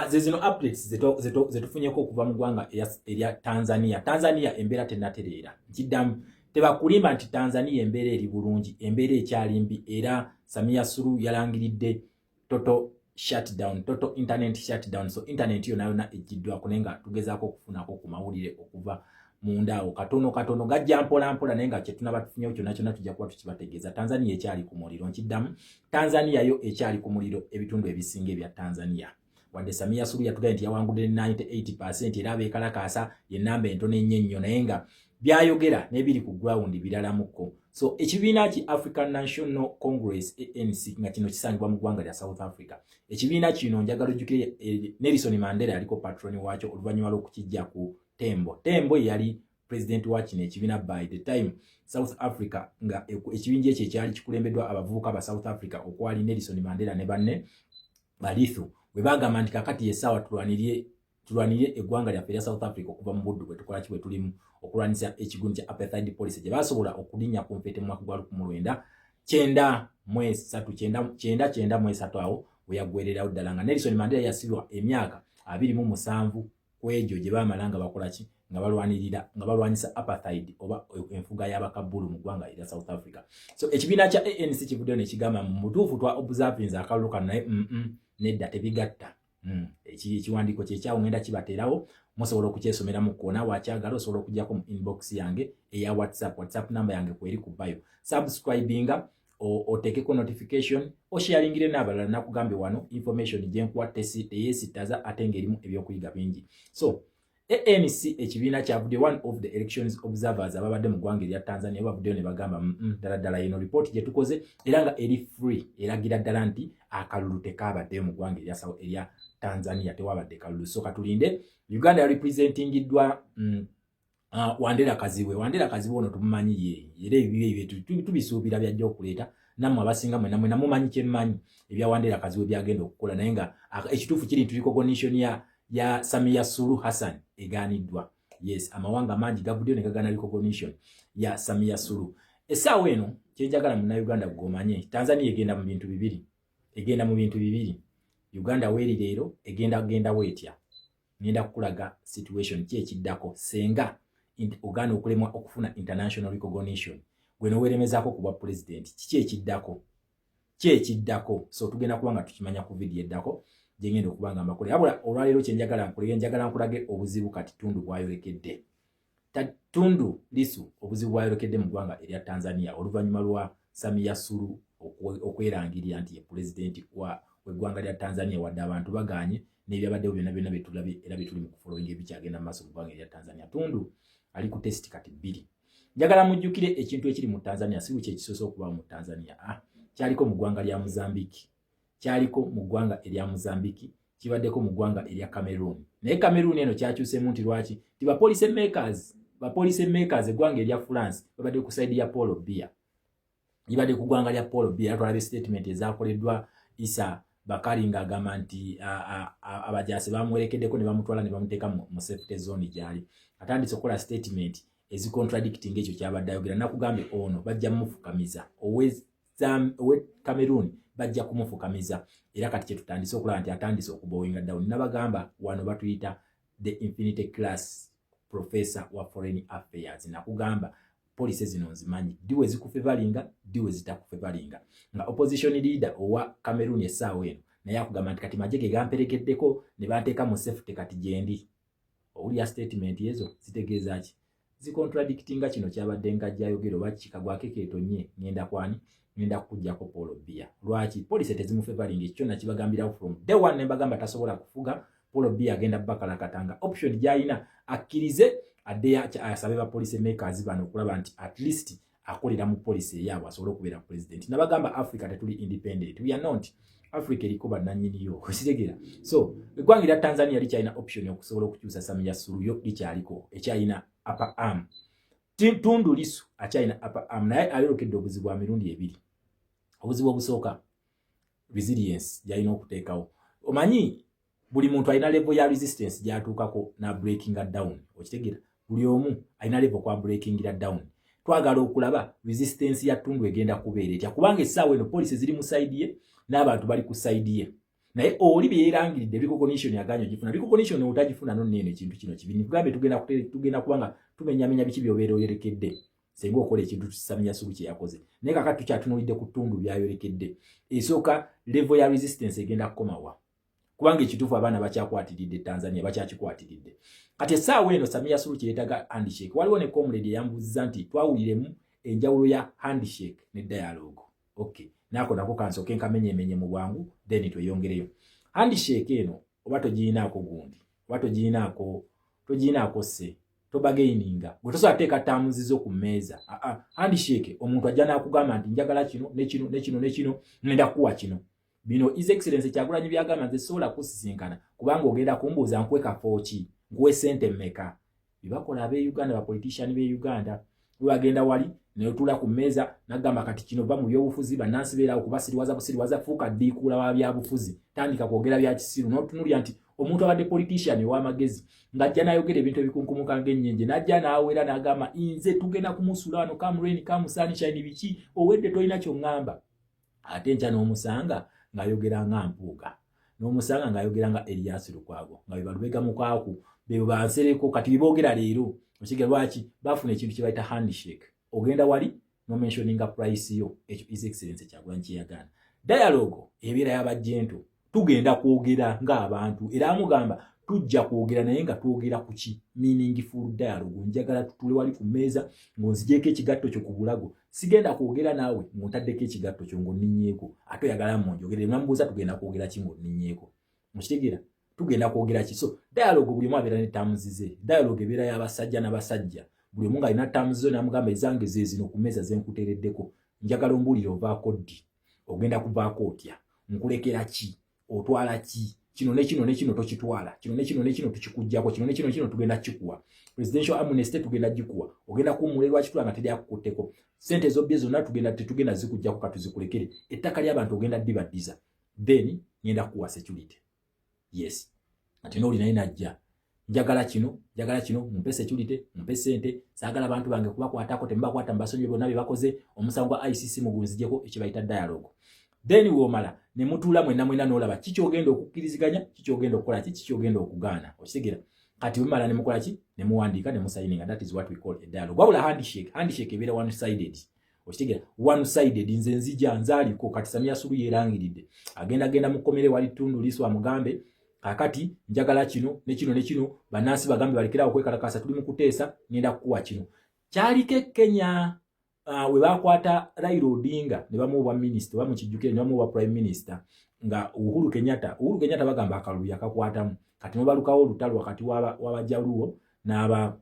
Ze zino updates zetufunyeko okuva mu ggwanga erya Tanzania. Tanzania embeera tenatereera. Nkiddamu, tebakulimba nti Tanzania embeera eri bulungi, embeera ekyali mbi. Era Samia Suluhu yalangiridde total shutdown, total internet shutdown. So internet yonna yonna eggiddwako, naye nga tugezaako okufunako ku mawulire okuva munda awo katono katono, gajja mpola mpola, naye nga kyetunaba tufunyewo kyonna kyonna tujja kuba tukibategeeza. Tanzania ekyali ku muliro. Nkiddamu, Tanzania yo ekyali ku muliro. Ebitundu ebisinga ebya Tanzania, wadde Samia Suluhu yatugambye nti yawangudde 98%, era abeekalakaasa yenamba entono ennyo ennyo, naye nga byayogera n'ebiri ku ground biralamuko. So ekibiina ki African National Congress, ANC, nga kino kisangibwa mu ggwanga lya South Africa, ekibiina kino njagala ojjukire Nelson Mandela yaliko patron waakyo oluvannyuma lw'okukijja ku Tembo. Tembo yali president wa kino ekibiina by the time South Africa nga ekibinja ekyo ekyali kikulembeddwa abavubuka ba South Africa okwali Nelson Mandela ne banne balithu, bwe bagamba nti kakati yessaawa tulwanirye eggwanga lyaffe erya South Africa okuva mu buddu bwe tukola ki bwe tulimu, okulwanyisa ekigundi kya apartheid policy gye basobola okulinnya ku nfeete mu mwaka gwa 1993, 1993 awo we yaggwererawo ddala, nga Nelson Mandela yasibwa emyaka 27 ku egyo gye baamala nga bakola ki, nga balwanirira, nga balwanyisa apartheid oba enfuga y'abakabbulu mu ggwanga erya South Africa. So ekibiina kya ANC kivuddeyo ne kigamba mu butuufu twa observinze akalulu kano, naye nedda, tebigatta. Ekiwandiiko kyekyawo ngenda kibateerawo, musobola okukyesomeramu kwona wakyagala. Osobola okugjako mu inbox yange eya WhatsApp. WhatsApp number yange kweri ku bio. Subscribinga, oteekeko notification, osharingire n'abalala. Nakugambye wano information gyenkuwa teyeesittaza, ate ng'erimu ebyokuyiga bingi. So ANC ekibiina kyavudde, one of the elections observers ababadde mu ggwanga erya Tanzania bavuddeyo ne bagamba, ddala ddala eno report gye tukoze era nga eri free eragira ddala nti akalulu tekaabaddeyo mu ggwanga erya Tanzania, tewabadde kalulu." So katulinde. Uganda yarepresentingiddwa Wandera Kazibwe. Wandera Kazibwe ono tumumanyi ye, era ebibyo ebyo tubisuubira byajja okuleeta. Nammwe abasinga mwena mwena mumanyi kyemmanyi ebya Wandera Kazibwe byagenda okukola, naye nga ekituufu kiri nti recognition ya Samia Suluhu Hassan egaaniddwa. Yes, amawanga mangi gavuddeyo ne gagaana recognition ya Samia Suluhu. Essaawa eno kyenjagala Munnayuganda gw'omanye, Tanzania egenda mu bintu bibiri, egenda mu bintu bibiri. Uganda weeri leero egenda genda weetya? Ngenda kukulaga situation ki ekiddako senga ogaana okulemwa okufuna international recognition, gwe noweeremezaako ku bwa president. Kiki ekiddako? Ki ekiddako? So tugenda kuba nga tukimanya ku vidiyo eddako gyengenda okuba nga mbakole. Wabula olwaleero kyenjagala nkulege, njagala nkulage obuzibu kati Tundu bwayolekedde. Tundu Lisu obuzibu bwayolekedde mu ggwanga erya Tanzania oluvannyuma lwa Samia Suluhu okwerangirira nti ye pulezidenti w'eggwanga lya Tanzania, wadde abantu baganye n'ebyabaddewo byonna byonna byetulabye era byetuli mu kufollowinga ebikyagenda mu maaso mu ggwanga erya Tanzania. Tundu ali ku test kati bbiri. Njagala mujjukire ekintu ekiri mu Tanzania si bukye ekisoose okubaawo mu Tanzania. Kyaliko mu ggwanga lya Mozambique, kyaliko mu ggwanga erya Mozambique, kibaddeko mu ggwanga erya Cameroon, naye Cameroon eno kyakyuseemu nti lwaki ti ba policy makers, ba policy makers eggwanga erya France babadde ku side ya Paul Biya, libadde ku ggwanga lya Paul Biya. Twalabye statement ezakoleddwa Isa Bakari ng'agamba nti abajaasi bamuwerekeddeko ne bamutwala ne bamuteeka mu safety zone gy'ali. Atandise okukola statement ezicontradicting ekyo kyabadde ayogera. Nakugambye ono bajja mumufukamiza, owe Cameroon bajja kumufukamiza, era kati kyetutandise okulaba nti atandise okubowinga down. Nabagamba wano batuyita the infinity class professor wa foreign affairs. Nakugamba policy zino nzimanyi, ddi we zikufavouringa, ddi we zitakufavouringa. Nga opposition leader owa Cameroon essaawa eno naye akugamba nti kati magye ge gamperekeddeko ne banteeka mu safety, kati gyendi. Owulira statement ezo zitegeeza ki? Zicontradictinga kino kyabadde nkajjayogera oba kikagwako keetonye ngenda kwani, ngenda kukuggyako Paul Biya. Lwaki policy tezimufavouringa? Ekyo nakibagambirawo from day one ne mbagamba tasobola kufuga Paul Biya, agenda bakalakatanga. Option gy'alina akkirize addeyo asabe ba policy makers bano okulaba nti at least akolera mu policy eyaabwe asobole okubeera president. Nabagamba Africa tetuli independent, we are not. Africa eriko bannannyiniyo, okitegeera? So eggwanga erya Tanzania likyalina option okusobola okukyusa Samia Suluhu, yo likyaliko ekyalina upper arm. Tundu Lisu akyalina upper arm, naye ayolekedde obuzibu bwa mirundi ebiri. Obuzibu obusooka, resilience gyalina okuteekawo. Omanyi buli muntu alina level ya resistance gyatuukako na breakinga down, okitegeera? Buli omu alina level kwa breakingira down. Twagala okulaba resistance ya Tundu egenda kubeera etya, kubanga essaawa eno policy ziri mu side ye n'abantu bali ku side ye. Naye oli bye yeerangiridde, recognition aganye ogifuna, recognition otagifuna nonneeno. Ekintu kino kibi. Nikugambe tugenda kubanga tumenyamenya biki byobeera oyolekedde senga okola ekintu Samia Suluhu kye yakoze. Naye kakati tukyatunulidde ku ttundu byayolekedde. Esooka, level ya resistance egenda kukomawa? Kubanga ekituufu abaana bakyakwatiridde Tanzania, bakyakikwatiridde. Kati essaawa eno Samia Suluhu kyeyetaga handshake. Waliwo ne comrade eyambuuziza nti twawuliremu enjawulo ya handshake ne dialogue. Okay, naako nako kansooke nkamenyemenye mu bwangu, then tweyongereyo. Handshake eno oba togiyinaako gundi, oba togiyinaako se tobargaininga, gwe tosobola kuteeka terms zo ku mmeeza. Aa, handshake omuntu ajja n'akugamba nti njagala kino nekino nekino nekino, ngenda kuwa kino. Bino His Excellence Kyagulanyi byagamba, nze sobola kusisinkana kubanga ogenda kumbuuza nkuwe kafo ki, nkuwe sente mmeka. Byebakola ab'e Uganda, bapolitician b'e Uganda, webagenda wali neotuula ku mmeeza nagamba kati kino va mu byobufuzi, bannansi beerawo kubasiriwaza busiriwaza, fuuka ddiikuula wa byabufuzi, tandika kwogera bya kisiru. N'otunulya nti omuntu abadde politician ow'amagezi ng'ajja n'ayogera ebintu ebikunkumuka ng'ennyenje, n'ajja n'awera n'agamba nze tugenda kumusuula wano, come rain, come sunshine, biki, owedde tolina ky'oŋŋamba. Ate enkya n'omusanga ng'ayogera nga Mpuuga, n'omusanga ng'ayogera nga Erias Lukwago, nga be balubega mukwaku bebo bansereko. Kati beboogera leero okiga lwaki bafuna ekintu kye bayita handshake. Ogenda wali nomentioninga price yo. Ekyo His Excellence Kyagulanyi kyeyagaana. Dialogue ebeera y'abajjento, tugenda kwogera ng'abantu, era amugamba tujja kwogera naye nga twogera ku ki? Meaningful dialogue. Njagala tutule wali ku mmeeza ng'onzigyeko ekigatto kyo ku bulago. Sigenda kwogera naawe ng'ontaddeko ekigatto kyo ng'onninyeeko, ate oyagala munjogerere. Namubuuza tugenda kwogera ki ng'onninyeeko? Mukitegeera? Tugenda kwogera ki? So dialogue buli omu abeera ne terms ze. Dialogue ebeera y'abasajja n'abasajja, buli omu ng'alina terms zo, namugamba ezange ze zino ku mmeeza zenkuteereddeko. Njagala ombuulire ovaako ddi, ogenda kuvaako otya, nkulekera ki, otwala ki, kino ne kino ne kino tokitwala, kino ne kino ne kino tukikugjako, kino ne kino kino tugenda kikuwa, presidential amnesty tugenda gikuwa, ogenda kuwummula lwakitula nga teri akukutteko, sente ezobbye zonna tugenda tetugenda zikuggyako, katuzikurekere, ettaka ly'abantu ogenda ddibaddiza, then ngenda kukuwa security. Yes, ati nooli naye najja, njagala kino, njagala kino, mumpe security, mumpe sente, saagala bantu bange kubakwatako, temubakwata, mubasonyiwe bonna bye bakoze, omusango gwa ICC mugunzijeko. Ekibayita dialogue. Then womala ne mutuula mwenna mwenna n'olaba kikyogenda okukkiriziganya, kikyogenda okukola ki, kikyogenda okugaana. Okitegeera? Kati wemala ne mukola ki, ne muwandiika, ne musayininga. That is what we call a dialogue. Wabula handshake, handshake ebeera one sided. Okitegeera? One sided. Nze nzija nzaaliko. Kati Samia Suluhu yeerangiridde agenda genda mukomere wali Tundu Lissu amugambe kakati njagala kino ne kino ne kino, bannansi bagambe balekerawo okwekalakasa, tuli mu kuteesa, ngenda kukuwa kino. Kyaliko e Kenya, we bakwata Raila Odinga ne bamuwa obwa minisita, oba mukijjukire, ne bamuwa obwa prime minister nga Uhuru Kenyatta, Uhuru Kenyatta bagamba akalulu yakakwatamu. Kati mubalukawo olutalo wakati w'abajaluwo n'aba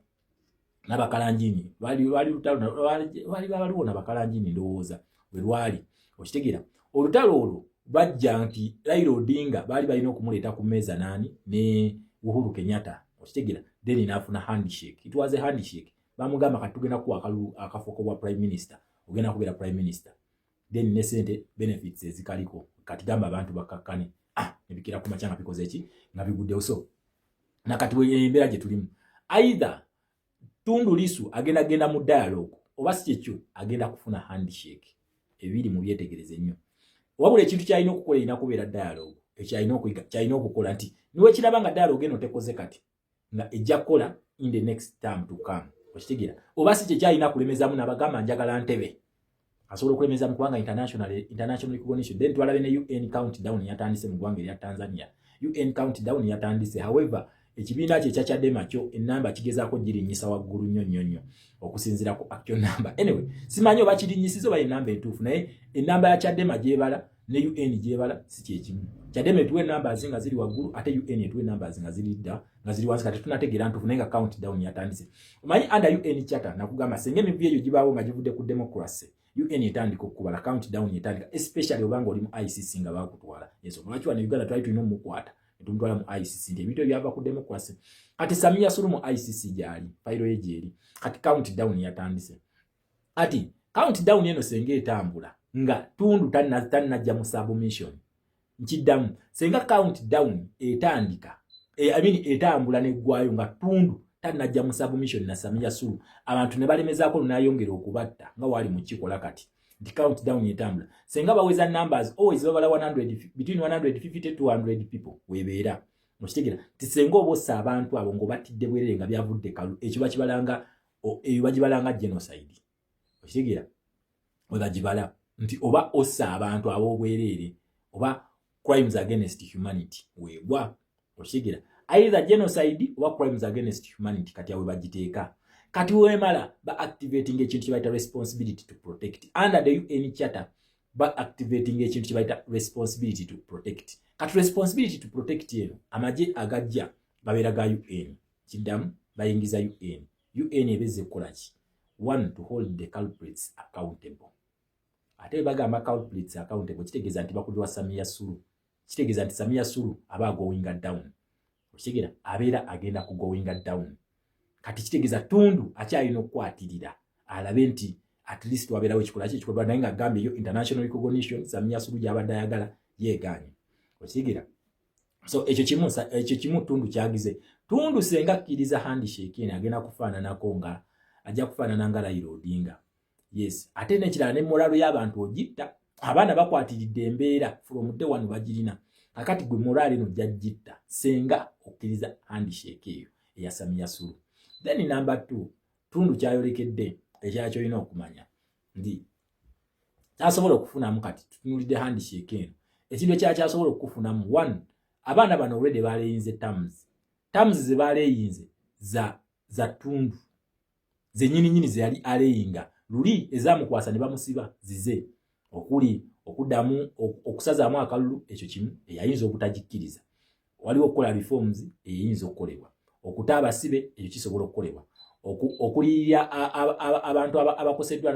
n'abakalanjini. Lwali lutalo, lwali babaluwo n'abakalanjini ndowooza bwe lwali. Okitegeera? Olutalo olwo bajja nti Raila Odinga baali balina okumuleeta ku mmeeza naani ne Uhuru Kenyatta. Okitegeera? Then n'afuna handshake. It was a handshake. Bamugamba kati tugenda kuwa akalulu akafo k'obwa prime minister, ogenda kubeera prime minister, then ne sente, benefits ezikaliko. Kati gamba abantu bakakkane, ah, nebikira ku makya nga bikoze ki, nga biguddewo. So nakati embeera gye tulimu, either Tundu Lissu agenda genda mu dialogue oba si kyekyo agenda kufuna handshake. Ebiri mu byetegereze nnyo. Wabula ekintu kyalina okukola erina kubeera dialogue. Ekyalina okuyiga, kyalina okukola nti niwekiraba nga dialogue eno tekoze kati, nga ejja kukola in the next term to come. Okitegeera? Oba si kyekyalina kulemezamu nabagamba njagala ntebe, asobola okulemezamu kubanga international recognition. Then twalabe ne UN countdown yatandise mu ggwanga erya Tanzania. UN countdown yatandise. However, ekibiina kye ekya Chadema kyo enamba kigezaako girinnyisa waggulu nnyo nnyo nnyo okusinziira ku actual number. Anyway, simanyi oba kirinnyisiza oba enamba entuufu, naye enamba ya Chadema gyebala ne UN gyebala si kyekimu. Chadema etuwa enamba nga ziri waggulu, ate UN etuwa enamba nga ziri dda nga ziri wansi. Kati tunategeera ntuufu, naye nga countdown yatandise. Omanyi under UN charter, nakugamba senga emivuyo egyo gibaawo nga givudde ku democracy, UN etandika okukubala, countdown etandika, especially obanga oli mu ICC nga bakutwala. Ensonga lwaki wano Uganda twali tulina omukwata netumutwala mu ICC nti ebintu ebyava ku democracy. Kati Samia Suluhu mu ICC gyali, fayiro ye gyeri. Kati countdown yatandise. Ati countdown eno senga etambula nga Tundu tannajja mu submission. Nkiddamu, senga countdown etandika, I mean, etambula neggwayo nga Tundu tannajja mu submission na Samia Suluhu, abantu ne balemezaako, lunayongera okubatta nga wali mukikola. Kati Nti count down etambula. Senga baweza numbers, always babala 100, between 150 to 200 people webeera. Okitegeera nti senga oba ossa abantu abo ng'obattidde bwerere nga byavudde kalu, ekyo bakibalanga, eyo bagibalanga genocide. Okitegeera we bagibala nti oba ossa abantu ab'obwereere oba crimes against humanity weegwa. Okitegeera, either genocide oba crimes against humanity. Kati awe bagiteeka. Kati wemala ba activating ekintu kye bayita responsibility to protect under the UN Charter. Ba activating ekintu kye bayita responsibility to protect. Kati responsibility to protect eno, amagye agajja gabeera ga UN. Kiddamu bayingiza UN. UN ebezza ekkola ki? One, to hold the culprits accountable. Ate bagamba culprits accountable, kitegeeza nti bakulirwa Samia Suluhu. Kitegeeza nti Samia Suluhu aba agoinga down. Okitegeera, abeera agenda kugoinga down. Kati kitegeeza Tundu akyalina okukwatirira alabe nti at least wabeerawo ekikola ki ekikolwa, naye nga agambye yo international recognition Samia Suluhu gyabadde ayagala yeegaanye. Okitegeera? So ekyo kimu Tundu kyagize. Tundu senga akkiriza handshake eno, agenda kufaananako nga ajja kufaanana nga Raila Odinga. Yes, ate nekirala, ne morale y'abantu ogitta. Abaana bakwatiridde embeera from day one bagirina. Kakati gwe morale eno ojja gitta senga okkiriza handshake eyo eya Samia Suluhu. Then number two, Tundu kyayolekedde ekirala kyolina okumanya nti kyasobola okufunamu. Kati tutunulidde handshake eno, ekintu ekirala kyasobola okukufunamu, one, abaana bano already baleyinze terms. Terms ze baleyinze za Tundu zenyininyini ze yali aleyinga luli ezamukwasa ne bamusiba zize, okuli okuddamu okusazaamu akalulu. Ekyo kimu eyayinza obutagikkiriza. Waliwo okukola reforms eyinza okukolebwa, okuta abasibe, ekyo kisobola okukolebwa, okuliyirira abantu abakoseddwa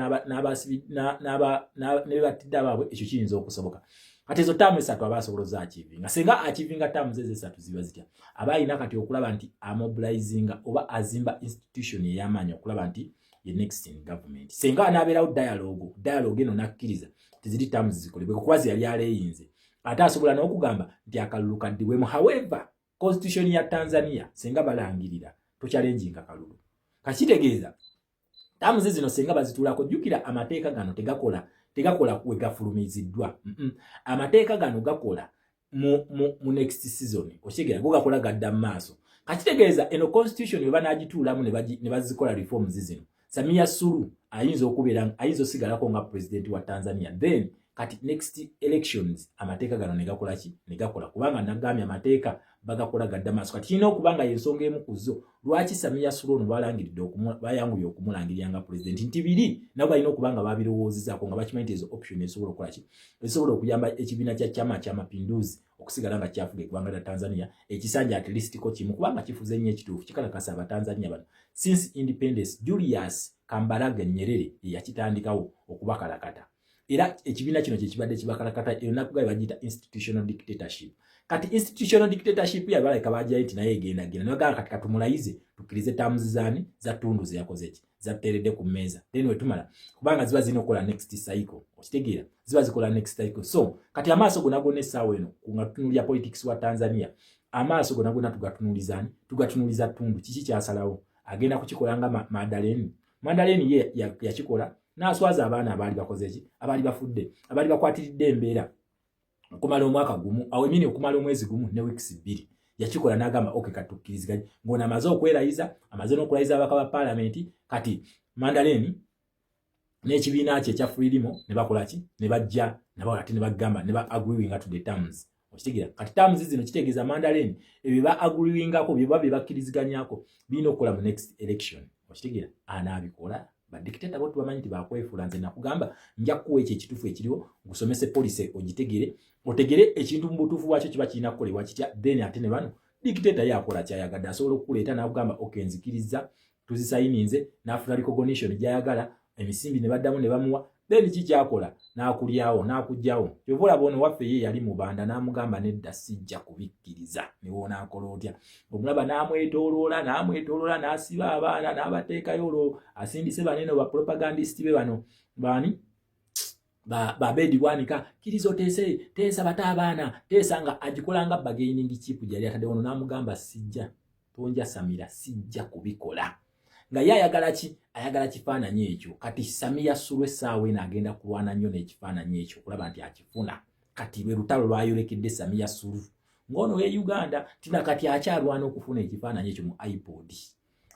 ne bebattidde abaabwe, ekyo kiyinza okusoboka. Kati ezo term esatu aba asobola ozaachievinga. Senga achievinga terms ezo esatu, ziba zitya? Aba alina kati okulaba nti amobilizinga oba azimba institution ey'amaanyi okulaba nti ye next in government. Senga anaabeerawo dialogue, dialogue eno nakkiriza teziri terms zikolebwe kuba ze yali aleeyinze, ate asobola n'okugamba nti akalulu kaddibwemu. However, constitution ya Tanzania, senga balangirira, tochallenginga kalulu. Kakitegeeza terms zino senga bazituulako, jjukira amateeka gano tegakola we gafulumiziddwa. Amateeka gano gakola mu next season. Okitegeera, go gakola gadda mu maaso. Kakitegeeza eno constitution bwe banaagituulamu ne bazikola reforms zino, Samia Suluhu ayinza okubeera, ayinza osigalako nga president wa Tanzania. Then kati next elections amateeka gano ne gakola ki? Ne gakola, kubanga nagambye amateeka bagakola gadda maaso. Kati kirina okuba nga yensonga emu ku zo lwaki Samia Suluhu ono balangiridde, bayanguye okumulangirira nga president, nti biri nabo balina okuba nga babirowoozezaako nga bakimanyi nti ezo option esobola okukola ki, esobola okuyamba ekibiina kya Chama Cha Mapinduzi okusigala nga kyafuga eggwanga lya Tanzania ekisanja at least ko kimu, kubanga kifuze nnyo. Ekituufu kikalakasa Abatanzania bano since independence. Julius Kambarage Nyerere yeyakitandikawo okubakalakata, era ekibiina kino kyekibadde kibakalakata. Enaku gabe bagiyita institutional dictatorship. Kati institutional dictatorship yabalabika bajayo nti naye egenda genda, nibagamba kati katumulayize, tukkirize terms zaani, za Tundu zeyakoze ki, zateeredde ku mmeeza. Then wetumala, kubanga ziba zirina okukola next cycle. Okitegeera, ziba zikola next cycle. So kati amaaso gona gonna essaawa eno nga tutunulira politics wa Tanzania, amaaso gona gonna tugatunulizaani? Tugatunuliza Tundu. Kiki kyasalawo? Agenda kukikola nga Madaleni. Madaleni ye yakikola n'aswaza abaana abaali bakoze ki, abaali bafudde, abaali bakwatiridde embeera okumala omwaka gumu awo emini, okumala omwezi gumu ne weeks 2. Yakikola n'agamba, "Ok, katukkiriziganye," ng'ono amaze okwerayiza, amaze n'okulayiza ababaka ba paalamenti. Kati Mandaleni n'ekibiina kye ekya Frelimo ne bakola ki? Ne bajja nabo ate ne bagamba ne ba agreeinga to the terms. Okitegeera? Kati terms zino kitegeeza Mandaleni ebyo ba agreeingako, bye baba bye bakkiriziganyako, birina okukola mu next election. Okitegeera, anaabikola? Badictator bo tubamanyi nti bakwefuula. Nze nakugamba nja kukuwa ekyo ekituufu ekiriwo, nkusomese policy ogitegere, otegere ekintu mu butuufu bwakyo kiba kirina kukolebwa kitya. Then ate ne bano dictator ye akola kyayagadde. Asobola okukuleeta n'akugamba, "Ok, nzikiriza, tuzisayininze," n'afuna recognition gy'ayagala, emisimbi ne baddamu ne bamuwa. Then kikyakola n'akulyawo n'akugjawo. Kyova olaba ono waffe ye yali mubanda n'amugamba, "Nedda, sijja kubikkiriza ne woonaakola otya." Omulaba n'amwetooloola, n'amwetooloola, n'asiba abaana n'abateekayo. Olwo asindise banene ba propagandist be bano baani, babedi bwanika, "Kkiriza oteese, teesa, bate abaana, teesa," nga agikola nga bargaining chip gyali atadde. Ono n'amugamba, "Sijja, tonjasamira, sijja kubikola." Nga ye ayagala ki? Ayagala kifaananyi ekyo. Kati Samia Suluhu essaawa eno agenda kulwana nnyo n'ekifaananyi ekyo okulaba nti akifuna. Kati lwe lutalo lwayolekedde Samia Suluhu ng'ono ye Uganda tina kati akyalwana okufuna ekifaananyi ekyo mu IPOD.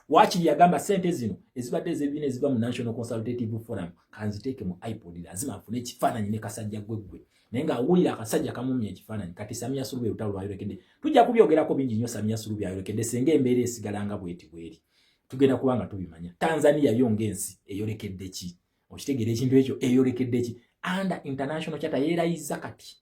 Waakiri yagamba, sente zino ezibadde ez'ebibiina eziva mu National Consultative Forum kanziteeke mu IPOD, lazima nfune ekifaananyi ne kasajja gweggwe. Naye ng'awulira akasajja kamumya ekifaananyi. Kati Samia Suluhu olutalo lwayolekedde, tujja kubyogerako bingi nnyo. Samia Suluhu byayolekedde, senga embeera esigala nga bweti bweri, tugenda kuba nga tubimanya. Tanzania yo ng'ensi eyolekedde ki? Okitegeera ekintu ekyo? Eyolekedde ki under international charter? Yeerayiza kati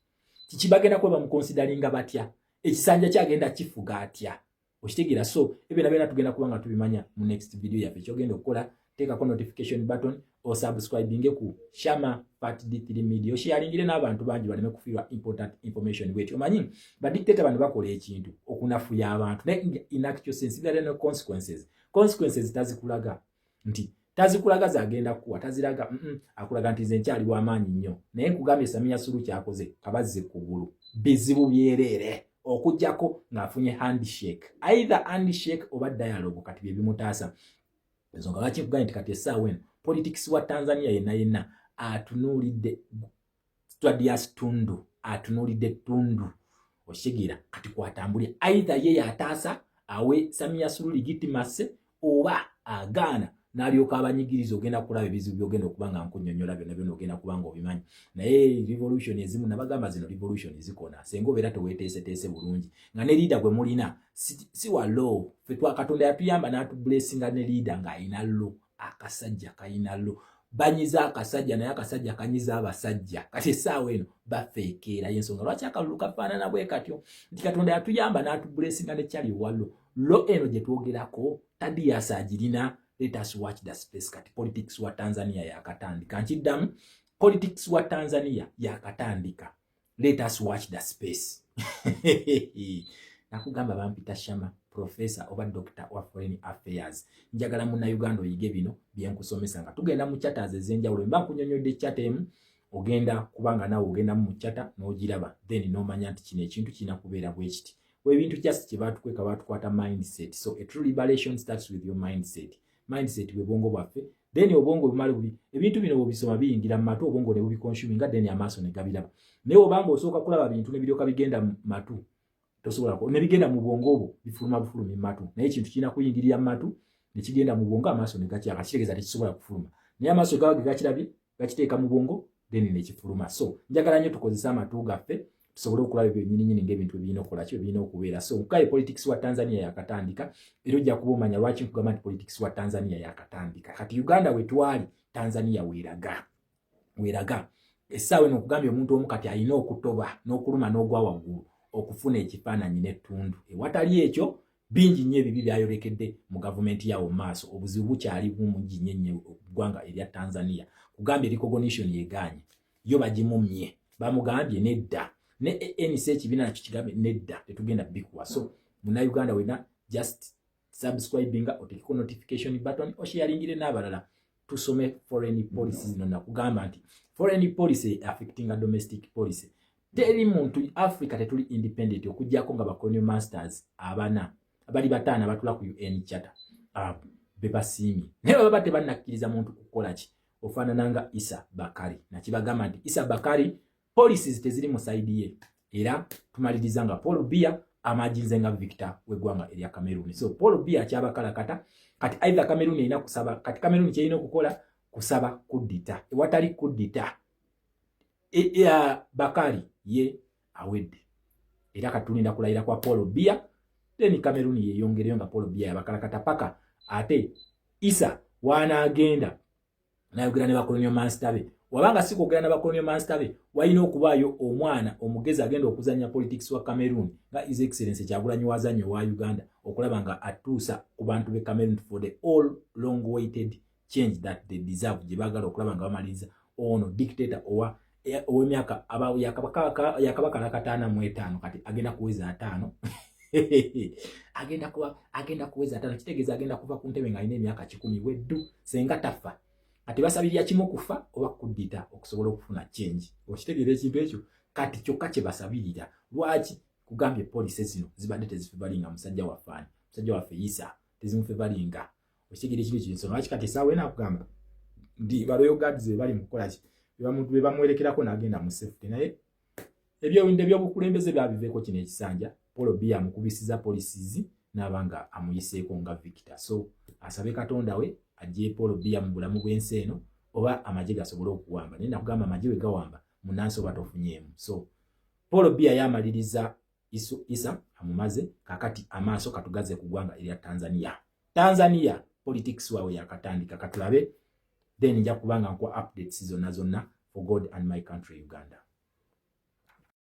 kiki? Bagenda kuba bamuconsideringa batya? Ekisanja kyagenda kifuga atya? Okitegeera? So ebyo byonna tugenda kuba nga tubimanya mu next video yaffe. Kyogenda okukola, teekako notification button, osubscribinge ku Shama Fat D3 Media, osharingire n'abantu bangi baleme kufiirwa important information bweti. Omanyi badictator bano bakola ekintu okunafuya abantu, naye in actual sense there are no consequences. Consequences tazikulaga nti tazikulaga zagenda kuwa taziraga. Akulaga nti nze nkyali w'amaanyi nnyo. Naye nkugambye, Samia Suluhu kyakoze kabazze kugulu bizibu byereere, okugjako ng'afunye handshake, either handshake oba dialogue. Kati bye bimutaasa. Ensonga lwaki nkugambye nti kati essaawa eno politics wa Tanzania yenna yenna atunuulidde Tadias Tundu, atunuulidde Tundu. Okitegeera? Kati kwatambulira, either ye yataasa awe Samia Suluhu legitimacy oba agaana n'alyoka abanyigiriza. Ogenda kulaba ebizibu byogenda okuba nga nkunnyonnyola byonna byonna, ogenda kuba nga obimanyi. Naye revolution ezimu nabagamba, zino revolution zikona senga obeera teweeteeseteese bulungi, nga ne leader gwe mulina si wa law. Ffe Katonda yatuyamba n'atublessinga ne leader ng'ayina law. Akasajja kayina law, banyiza akasajja, naye akasajja kanyiza abasajja. Kati essaawa eno bafeekeera. Yensonga lwaki akalulu kafaanana bwe katyo, nti Katonda yatuyamba n'atublessinga ne kyali owa law. Law eno gye twogerako, Tadias agirina. Let us watch the space. Kati politics wa Tanzania yakatandika. Nkiddamu, politics wa Tanzania yakatandika. Let us watch the space. Nakugamba bampita Shama, professor oba doctor wa foreign affairs. Njagala Munnayuganda oyige bino byenkusomesa nga tugenda mu chapters ez'enjawulo. Mba nkunyonyodde chapter emu, ogenda kubanga naawe ogendamu mu chapter n'ogiraba, then n'omanya nti kino ekintu kirina kubeera bwe kiti. Ebintu just kye baatukweka, baatukwata mindset. So a true liberation starts with your mindset. Mindset bwe bwongo bwaffe. Then obwongo bumale bubi, ebintu bino bwobisoma biyingira mu matu, obwongo ne bubiconsuminga, then amaaso ne gabiraba. Naye obanga osooka kulaba bintu ne biryoka bigenda mu matu, tosobola ne bigenda mu bwongo obwo, bifuluma bufulumi mu matu. Naye ekintu kirina kuyingirira mu matu ne kigenda mu bwongo, amaaso ne gakyaka. Kitegeeza tekisobola kufuluma, naye amaaso gaba ge gakirabye, gakiteeka mu bwongo, then ne kifuluma. So njagala nnyo tukozese amatu gaffe tusobole okulaba ebyo nyininyini ng'ebintu ebirina okukola ki, ebirina okubeera. So nkugaye, politics wa Tanzania yakatandika, era ojja kuba omanya lwaki nkugamba nti politics wa Tanzania yakatandika. Kati Uganda wetwali, Tanzania weeraga, weeraga essaawa eno. Okugambye, omuntu omu kati alina okutoba n'okuluma n'ogwa waggulu okufuna ekifaananyi n'ettundu. Ewatali ekyo, bingi nnyo ebibi byayolekedde mu gavumenti yawo mu maaso. Obuzibu bukyali bumungi nnyo nnyo eggwanga erya Tanzania. Kugambye, recognition yegaanye, yo bagimumye, bamugambye nedda. Ne ANC ekibiina nakyo kigambye nedda, tetugenda bikuwa. So Munnayuganda wena, just subscribinga, otekeko notification button, osharingire n'abalala, tusome foreign policy zino. Nakugamba nti foreign policy affectinga domestic policy. Teri muntu, Africa tetuli independent okugjako nga bacolonial masters abana abali bataano abatula ku UN Charter be basiimye. Naye baba tebannakkiriza muntu kukola ki ofaanana nga Isa Bakari. Nakibagamba nti Isa Bakari policies teziri mu side ye. Era tumaliriza nga Paul Biya amajinze nga victor w'eggwanga erya Cameroon. So Paul Biya akyabakalakata kati. Either Cameroon erina kusaba, kati Cameroon kyerina okukola kusaba kuddita. Ewatali kuddita, Bakari ye awedde. Era katulinda kulayira kwa Paul Biya, then Cameroon yeyongereyo nga Paul Biya yabakalakata paka ate Isa wanaagenda nayogera ne bacolonial master be. Wabanga si kwogera na bacolonial master be, walina okubaayo omwana omugezi agenda okuzanya politics wa Cameroon nga His Excellence Kyagulanyi wazanya owa Uganda, okulaba nga atuusa ku bantu be Cameroon for the all long waited change that they deserve, gye baagala okulaba nga bamaliriza ono dictator owa ow'emyaka yakabakala 55. Kati agenda kuweza 50, agenda kuweza 50. Kitegeeza agenda kuva ku ntebe ng'alina emyaka 100 weddu senga tafa. Kati basabirira kimu, kufa oba kuddita, okusobola okufuna change. Okitegeera ekintu ekyo? Kati kyokka kye basabirira. Lwaki kugambye policy zino zibadde tezifavouringa musajja waffe? Ani musajja waffe? Isa. Tezimufavouringa. Okitegere kiri kinsonga lwaki kati esaawa ena akugamba nti ba royal guards be bali mu kukola ki, be bamuwerekerako n'agenda mu safety. Naye ebyowinda ebyobukulembeze byabiveeko. Kino ekisanja Paul Biya amukubisiza policies n'aba nga amuyiseeko nga Victor. So asabe Katonda we ajje Paul Biya mu bulamu bw'ensi eno oba amagye gasobole okuwamba. Naye nakugamba, amagye we gawamba munansi oba tofunyeemu. So Paul Biya yamaliriza Isa amumaze. Kakati amaaso katugaze ku ggwanga erya Tanzania. Tanzania politics waabwe yakatandika, katulabe. Then nja kubanga nkuwa updates zonna zonna. For God and my country Uganda.